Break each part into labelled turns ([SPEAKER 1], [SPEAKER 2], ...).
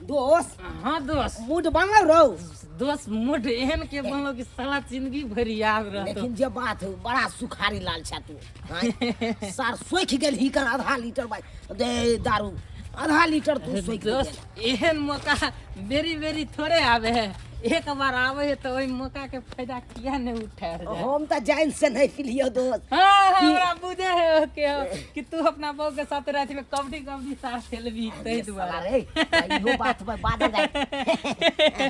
[SPEAKER 1] दोस्त।
[SPEAKER 2] हाँ दोस्त।
[SPEAKER 1] मूड बनल रहो।
[SPEAKER 2] दोस्त मूड एहन के बनलो कि साला जिंदगी भरि याद रहतो।
[SPEAKER 1] लेकिन जे बात हो बड़ा सुखारी लाल छा तू। हाँ? सार सोखि गेल ही कर आधा लीटर भाई दे दारू आधा लीटर तू सोखि गेल।
[SPEAKER 2] दोस्त एहन मौका बेरी बेरी थोड़े आवे है, एक बार आवे है तो ओहि मौका के फायदा किया नहीं उठायल जाए।
[SPEAKER 1] हम तो जान से नहीं पिलियो दोस्त।
[SPEAKER 2] हाँ, हमरा बुझे है ओके हो कि तू अपना बहू के साथ रात में कबड्डी कबड्डी साथ खेलबी तै दुआरे।
[SPEAKER 1] रे इहो बात पर बादल जाए।
[SPEAKER 2] कबड्डी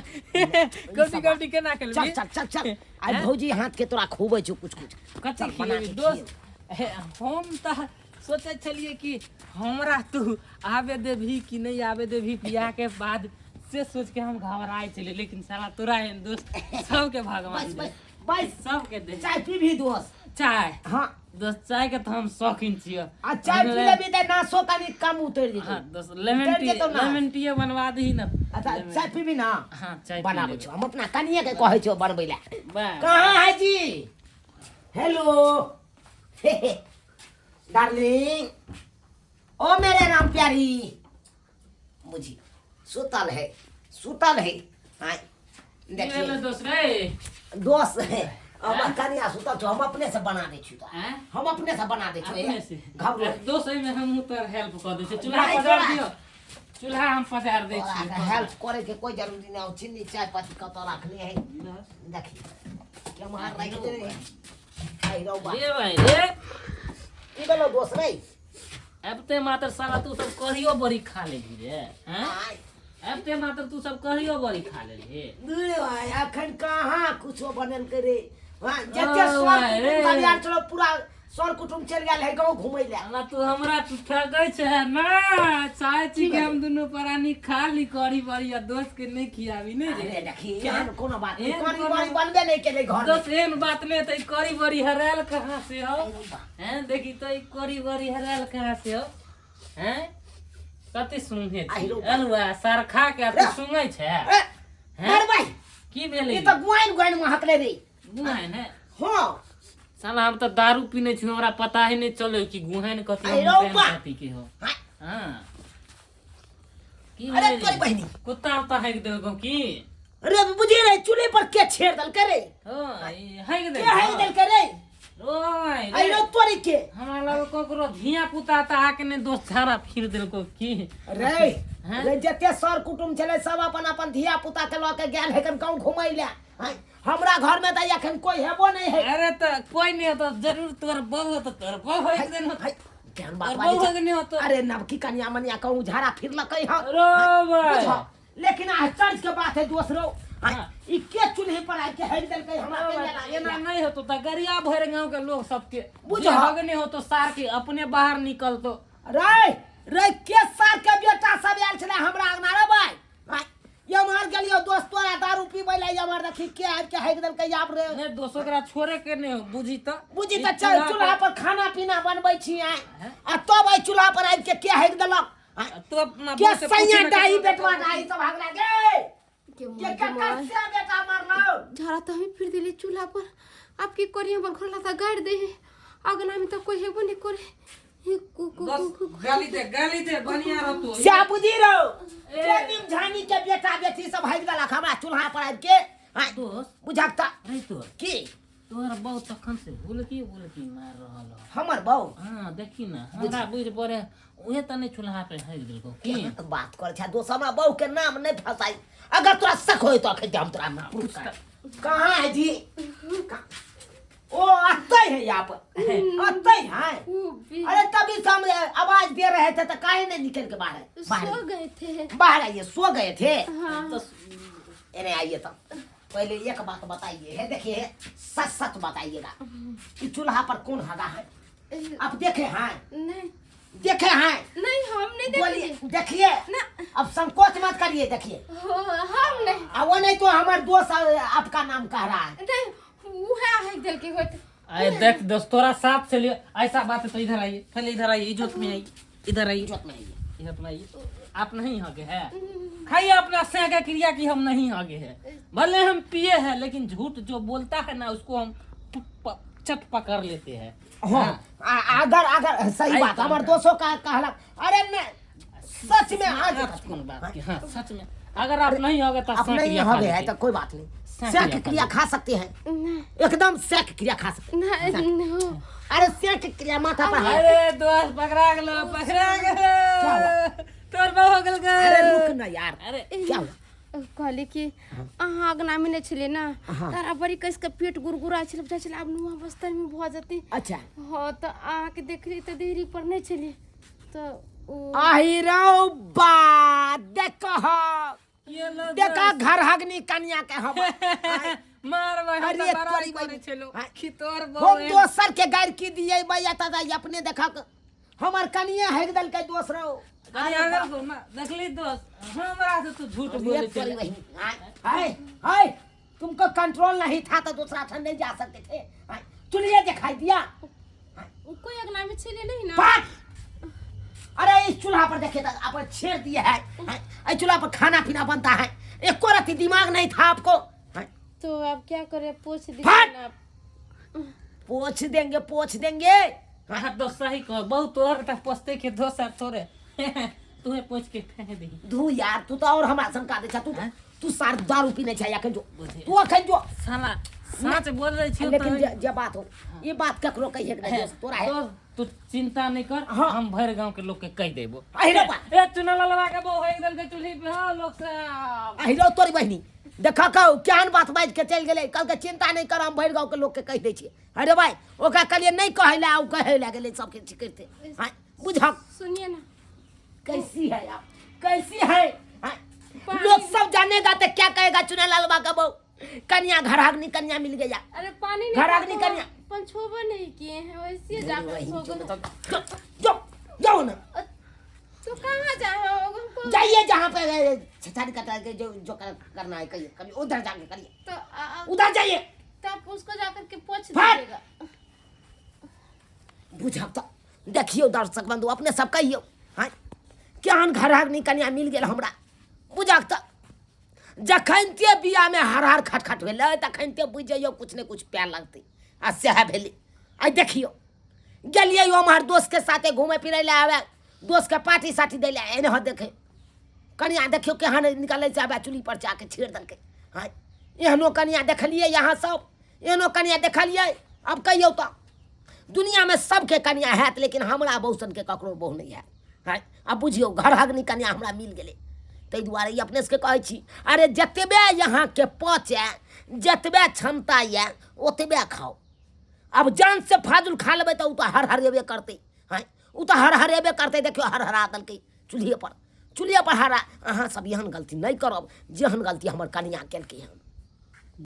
[SPEAKER 2] कबड्डी केना खेलबी?
[SPEAKER 1] चल चल चल चल आई भौजी हाथ के तोरा खुबै छौ कुछ कुछ।
[SPEAKER 2] कथी
[SPEAKER 1] चल, बना
[SPEAKER 2] खिएबी
[SPEAKER 1] के
[SPEAKER 2] दोस्त? हे, हम तऽ सोचै छलियै कि हमरा तू आबे देबही कि नहि आबे देबही बियाह के बाद, से सोच के हम घबराए छलियै, लेकिन साला तोरा एहन दोस्त सबके भगवान
[SPEAKER 1] बस
[SPEAKER 2] दे।
[SPEAKER 1] बस बस
[SPEAKER 2] सबके दे।
[SPEAKER 1] चाय पीबी दोस्त?
[SPEAKER 2] चाय?
[SPEAKER 1] हाँ
[SPEAKER 2] दोस्त, चाय के तऽ हम शौकीन छियै।
[SPEAKER 1] आ चाय पी लेबी तऽ नासो कनि कम उतरि जेतौ।
[SPEAKER 2] हाँ दोस्त, लेमन
[SPEAKER 1] उतरि
[SPEAKER 2] टी।
[SPEAKER 1] जेतौ ना।
[SPEAKER 2] लेमन टी बनवा दही ना।
[SPEAKER 1] अच्छा चाय पीबी ना?
[SPEAKER 2] हाँ चाय पी
[SPEAKER 1] बनाबै
[SPEAKER 2] लेबै।
[SPEAKER 1] छौ हम, अपना कनिए के कहै छौ बनबै लए।
[SPEAKER 2] वाह।
[SPEAKER 1] कहाँ है जी? हेलो डार्लिंग, ओ मेरे राम प्यारी, बुझी सुतल है, सुतल है। हाँ
[SPEAKER 2] की
[SPEAKER 1] देखिए
[SPEAKER 2] भेलै दोस्त रे?
[SPEAKER 1] दोस्त है, हम कनिया सुतल छौ, हम अपने से बना दै छी तोरा।
[SPEAKER 2] आँय?
[SPEAKER 1] हम अपने से बना दै छी।
[SPEAKER 2] अपने से?
[SPEAKER 1] घबरो
[SPEAKER 2] दोस्त, एहिमे हमहूँ तोहर हेल्प कऽ दै छी। चूल्हा
[SPEAKER 1] नहीं,
[SPEAKER 2] पजार
[SPEAKER 1] तोरा-
[SPEAKER 2] दियौ, चूल्हा हम पजार दै
[SPEAKER 1] तोरा
[SPEAKER 2] छी।
[SPEAKER 1] के हेल्प करे के कोई जरूरी नहीं हो। चीनी चाय पत्ती कतऽ रखने है देखी, केम्हर राखि देने है। आई रौ बा।
[SPEAKER 2] रे भाई रे।
[SPEAKER 1] की भेलौ दोस्त रे?
[SPEAKER 2] आबिते मात्र साला तू सब कहियो बड़ी खा लेलही रे। हैं?
[SPEAKER 1] आय।
[SPEAKER 2] आबिते मात्र तू सब कहियो बड़ी खा लेलही।
[SPEAKER 1] रे भाई, अखन कहाँ कुछो बनल के रे। हाँ, जते
[SPEAKER 2] ओ
[SPEAKER 1] सर
[SPEAKER 2] भाई रे।
[SPEAKER 1] कुटुम्ब सब आयल छलो, पूरा सर कुटुम्ब चलि गेल है गाँव घुमै लए।
[SPEAKER 2] साला तू हमरा तू ठकै छै ना? चाहै छी कि हम दुनू प्राणी खा ली कढ़ी बड़ी आ दोस्त के नहि खियाबी नहि रे?
[SPEAKER 1] अरे देखी, एहन कोनो बात नहि।
[SPEAKER 2] एहन
[SPEAKER 1] कढ़ी
[SPEAKER 2] कोनो-
[SPEAKER 1] बड़ी बनबे नहि केलै घर में।
[SPEAKER 2] दोस्त एहन बात नहि तऽ ई कढ़ी बड़ी हरायल कहाँ से हो? हैं देखी तऽ ई कढ़ी बड़ी हरायल कहाँ से हो? हैं कते सुंघे
[SPEAKER 1] आहि
[SPEAKER 2] छी
[SPEAKER 1] रौ।
[SPEAKER 2] अलुआ सार खा के आ तू
[SPEAKER 1] रे।
[SPEAKER 2] सुंघै छै?
[SPEAKER 1] ए,
[SPEAKER 2] हैं?
[SPEAKER 1] मार भाई।
[SPEAKER 2] की भेलै?
[SPEAKER 1] ई तऽ गुआइन गुआइन महकले रे।
[SPEAKER 2] गुहाइन है?
[SPEAKER 1] हाँ।
[SPEAKER 2] साला हम तऽ दारू पीने छी, हमरा पता ही नहीं चले कि गुहाइन कथी
[SPEAKER 1] अरे
[SPEAKER 2] हो,
[SPEAKER 1] रौ
[SPEAKER 2] मुसहन
[SPEAKER 1] बा।
[SPEAKER 2] कथी के हो।
[SPEAKER 1] हाँ।
[SPEAKER 2] हाँ की
[SPEAKER 1] अरे
[SPEAKER 2] भेलै?
[SPEAKER 1] तोरी बहिनी।
[SPEAKER 2] कुत्ता उत्ता हाकि देलकौ की?
[SPEAKER 1] अरे बुझी रे, चूल्हे पर के छेड़ देलकै रे?
[SPEAKER 2] हाँ, ई हाकि
[SPEAKER 1] के
[SPEAKER 2] देलकौ?
[SPEAKER 1] हाकि देलकै रे?
[SPEAKER 2] ओय रे।
[SPEAKER 1] अरे तोरी के।
[SPEAKER 2] हमरा लग ककरो धिया पुता तऽ आके नहि दोस्त झाड़ा फिर देलकौ की?
[SPEAKER 1] रे।
[SPEAKER 2] हैं?
[SPEAKER 1] रे जते सर कुटुम्ब छलै सब अपन अपन धिया पुता के लऽ के गेल है गाँव घुमै लए। आँय, हमरा घर में तऽ एखन कोई हेबो नहीं है।
[SPEAKER 2] अरे तऽ कोई नहीं होतो, जरूर तोहर बहू होतो, तोहर बहू एक दिन होतो।
[SPEAKER 1] है, केहन बात
[SPEAKER 2] तोहर
[SPEAKER 1] बाजै
[SPEAKER 2] बहू
[SPEAKER 1] छै?
[SPEAKER 2] एक नहीं होतो।
[SPEAKER 1] अरे नवकी कनिया मनिया कहूँ झाड़ा फिरलकै हँ।
[SPEAKER 2] अरे भाई।
[SPEAKER 1] बुझ, लेकिन आश्चर्य के बात है दोसरो। आँय,
[SPEAKER 2] हाँ।
[SPEAKER 1] ई के चूल्हे पर आबि के हेरि देलकै हमरा के जेना
[SPEAKER 2] एना नहीं होतो तऽ गरिया भरि गाँव के लोग सबके
[SPEAKER 1] बुझ।
[SPEAKER 2] जे हगने होतो सार के अपने बाहर निकलतो।
[SPEAKER 1] रे रे के सार के बेटा सब आयल छलै हमरा अंगना रे भाई? आँय, ये मार गेलियो दोस्त तोरा दारू पीबै लए, ये मार देखी के आबि के हेरि देलकै आब रे।
[SPEAKER 2] नहीं दोस्त, ओकरा छोड़े के नहीं हो, बुझी तऽ।
[SPEAKER 1] बुझी
[SPEAKER 2] ई
[SPEAKER 1] तऽ चल
[SPEAKER 2] चूल्हा
[SPEAKER 1] चूल्हा पर खाना पीना बनबै छी आँय, आ तब एहि चूल्हा पर आबि के के हेरि देलक? आँय,
[SPEAKER 2] तू अपना
[SPEAKER 1] के
[SPEAKER 2] बहू से
[SPEAKER 1] सैया
[SPEAKER 2] पूछी ना
[SPEAKER 1] डाही
[SPEAKER 2] केकरो
[SPEAKER 1] बेटवा डाही सब हगला गे
[SPEAKER 3] के
[SPEAKER 1] के
[SPEAKER 3] मार के
[SPEAKER 1] ककर
[SPEAKER 3] मार
[SPEAKER 1] से बेटा मरलौ?
[SPEAKER 3] झाड़ा तो हमें फिर दिली चूल्हा पर। आपकी करी हमर घर लाता गाड़ दे है, अगना में तो कोई हेबो नहीं करे। हे कु कु
[SPEAKER 2] बस
[SPEAKER 3] कु कु कु।
[SPEAKER 2] गाली दे, गाली दे, बढ़िया रहतो।
[SPEAKER 1] से बुझी रहो
[SPEAKER 2] ए।
[SPEAKER 1] के निम झानी के बेटा बेटी सब हगि देलक हमरा चूल्हा पर आबि के। आँय,
[SPEAKER 2] दोस्त
[SPEAKER 1] बुझक तऽ
[SPEAKER 2] रे तोर
[SPEAKER 1] की
[SPEAKER 2] तोहर बहू तखन से हुलकी हुलकी मार रहल हो।
[SPEAKER 1] हमर बहू?
[SPEAKER 2] हाँ देखी ना, हमरा बुझ पड़े उहे तऽ नहि चूल्हा पे हगि देलकौ की?
[SPEAKER 1] केहन बात करै छै दोस्त, हमरा बहू के नाम नहि फसाई। अगर तोरा शक होय तो अखन हम तोरा प्रूफ कर। कहाँ है जी? ओ अतै है यहाँ पर, अतै है।
[SPEAKER 3] वो भी
[SPEAKER 1] अरे तभी से हम आवाज दे रहे थे तो काहे नहीं निकल के बाहर आए? बाहर
[SPEAKER 3] सो गए थे।
[SPEAKER 1] बाहर आइए। सो गए थे?
[SPEAKER 3] हाँ।
[SPEAKER 2] तो
[SPEAKER 1] अरे आइए तो पहले एक बात बताइए है, देखिए सच सच बताइएगा कि चूल्हा पर कौन हगा है? आप देखे हैं?
[SPEAKER 3] नहीं।
[SPEAKER 1] देखे हैं?
[SPEAKER 3] नहीं, हम नहीं देखे।
[SPEAKER 1] बोलिए, देखिए
[SPEAKER 3] ना।
[SPEAKER 1] अब संकोच मत करिए, देखिए।
[SPEAKER 3] हो, हम नहीं।
[SPEAKER 1] आ वो नहीं तो हमारे दोस्त आपका नाम कह रहा है।
[SPEAKER 3] नहीं, वो है है दिल के होते।
[SPEAKER 2] अरे देख दोस्त, तोरा साथ से लियो ऐसा बात है तो इधर आइए, पहले इधर आइए, इज्जत में आइए, इधर आइए,
[SPEAKER 1] इज्जत में आइए,
[SPEAKER 2] इज्जत में आइए। आप नहीं हगे है, खाइए अपना सेगा क्रिया की हम नहीं हगे है, भले हम पिए हैं लेकिन झूठ जो बोलता है ना उसको हम चट पकड़ लेते हैं।
[SPEAKER 1] हाँ, अगर अगर सही
[SPEAKER 2] आई
[SPEAKER 1] बात
[SPEAKER 2] तो
[SPEAKER 1] हमारे
[SPEAKER 2] हम-
[SPEAKER 1] दोस्तों का कहला, अरे मैं सच में आज
[SPEAKER 2] आज कौन बात की हाँ सच में अगर आप नहीं होगे तो
[SPEAKER 1] आप
[SPEAKER 2] साँक
[SPEAKER 1] नहीं
[SPEAKER 2] क्रिया खा
[SPEAKER 1] हो गए है
[SPEAKER 2] लेते।
[SPEAKER 1] तो कोई बात नहीं
[SPEAKER 2] सेक
[SPEAKER 1] सेक
[SPEAKER 2] क्रिया
[SPEAKER 1] क्रिया खा सकते हैं
[SPEAKER 3] ना
[SPEAKER 1] एकदम सेक क्रिया खा सकते
[SPEAKER 3] ना
[SPEAKER 1] हैं। अरे सेक क्रिया माथा पर हाथ
[SPEAKER 2] अरे दोस्त पकड़ा गेलो पकड़ा गेलो तोर बहु हो गेल गे।
[SPEAKER 1] अरे रुक ना यार
[SPEAKER 2] अरे
[SPEAKER 1] क्या हुआ
[SPEAKER 3] कहली कि अहाँ अगना में नहि छलियै ने
[SPEAKER 1] हाँ।
[SPEAKER 3] तारा बड़ी कस के पेट गुरगुरा छलै बुझाइ छलै आब नुआ बस्तर में भऽ जेतै
[SPEAKER 1] अच्छा
[SPEAKER 3] हँ तऽ अहाँके देखली तऽ देहरी पर नहि छलियै तऽ ओ
[SPEAKER 1] आही रौ बा देख
[SPEAKER 2] ये लो
[SPEAKER 1] देखा घर हगनी कन्या के हम
[SPEAKER 2] मार भाई हम
[SPEAKER 1] अरे
[SPEAKER 2] तो बड़ा
[SPEAKER 1] तोरी
[SPEAKER 2] करे
[SPEAKER 1] बहिन।
[SPEAKER 2] छलो
[SPEAKER 1] हाँ।
[SPEAKER 2] कि तोर बहु
[SPEAKER 1] हम दोसर के गार की दिए भैया दादा अपने देखा हमर कनिया हेक दल के दोसरो
[SPEAKER 2] अरे अगर को ना देखली दोस्त हमरा से तू झूठ बोले
[SPEAKER 1] अरे तोरी
[SPEAKER 2] छले
[SPEAKER 1] बहिन हाय हाय तुमको कंट्रोल नहीं था तो दूसरा ठन नहीं जा सकते थे हाय, चुलिए दिखाई दिया
[SPEAKER 3] ओ कोई अगना में छलियै नहि ने
[SPEAKER 1] पाक अरे इस चूल्हा पर देखे तो आप छेड़ दिए है हाय, इस चूल्हा पर खाना पीना बनता है एको रत्ती दिमाग नहीं था आपको हाय,
[SPEAKER 3] तो आप क्या करे पूछ दीजिए
[SPEAKER 1] फट!
[SPEAKER 3] ना आप।
[SPEAKER 1] पोछ देंगे पोछ देंगे
[SPEAKER 2] हाँ दोस्त सही कह बहुत तोहर त पोछते के दोस्त आर थोड़े तूहे पोछ के फेंक दही
[SPEAKER 1] धू यार तू तो और हमरा शंका दे छा तू तू सार दारू पीने छै अखन जो तू अखन जो
[SPEAKER 2] साला सच बोल रहे छियो
[SPEAKER 1] लेकिन जे, जे बात हो ये बात ककरो कहिए के नहीं दोस्त तोरा है
[SPEAKER 2] तो तू चिंता नहीं कर
[SPEAKER 1] हाँ।
[SPEAKER 2] हम भर गांव के लोग के कह देबो
[SPEAKER 1] अहिरो बा
[SPEAKER 2] ए चुना ललवा के बहु एक दल के चूल्ही पे हाँ लोग सब
[SPEAKER 1] अहिरो तोरी बहिनी देखा कहू केहन बात बाजि के चलि गेलै कहलकै चिंता नहि कर हम भरि गाँव के लोकके कहि दै छियै अरे भाई ओकरा कहलियै नहि कहै लए आ ओ कहै लए गेलै सबके करिते हाँ बुझक
[SPEAKER 3] सुनिए ना
[SPEAKER 1] कैसी है आप कैसी है हाँ? लोग सब जानेगा तो क्या कहेगा चुना लालबा का बहू कन्या घर अग्नि कन्या मिल गया
[SPEAKER 3] अरे पानी नहीं
[SPEAKER 1] घर
[SPEAKER 3] था
[SPEAKER 1] अग्नि
[SPEAKER 3] तो
[SPEAKER 1] कन्या।
[SPEAKER 3] पंछोबो नहीं किए हैं वैसे जाकर सो गए
[SPEAKER 1] जाओ जाओ ना
[SPEAKER 3] तो कहाँ जाए हमको
[SPEAKER 1] जाइए जहाँ पे छछारी कटा के जो जो करना है करिए करिए उधर जाके करिए
[SPEAKER 3] तो
[SPEAKER 1] उधर जाइए
[SPEAKER 3] तो आप उसको जाकर के पोछ
[SPEAKER 1] फट!
[SPEAKER 3] दीजिएगा
[SPEAKER 1] बुझब तऽ देखियौ दर्शक बंधु अपने सब कहियौ हँ केहन घर अग्नि कन्या मिल गेल हमरा बुझक तऽ जखनते बियाहमे हर हर खटखट भेलै तखनते बुझि जइयौ किछु ने किछु पाए लगतै आ सएह भेलै आइ देखियौ गेलियै ओम्हर दोस्तके साथे घूमै फिरै लए आबै दोस्तके पार्टी साटी दै लए एना देखै कनिया देखियौ केहन निकलै छै आबै चुल्ही पर जाके छेड़ देलकै हँ एहनो कनिया देखलियै अहाँ सब एहनो कनिया देखलियै आब कहियौ तऽ दुनियामे सबके कनिया हैत लेकिन हमरा बहु सनके ककरो बहु नहि हैत हँ आब बुझियौ घर हगनी कनिया हमरा मिल गेलै ताहि दुआरे ई अपने सबके कहै छी अरे जतबे अहाँके पचए जतबे क्षमता यए ओतबे खाउ आब जानसँ फाजुल खा लेबै तऽ ओ तऽ हर हरेबे करतै हँ ओ तऽ हर हरेबे करतै देखियौ हर हरा देलकै चूल्हेपर चूल्हेपर हरा अहाँ सब एहन गलती नहि करब जेहन गलती हमर कनिया केलकै हन।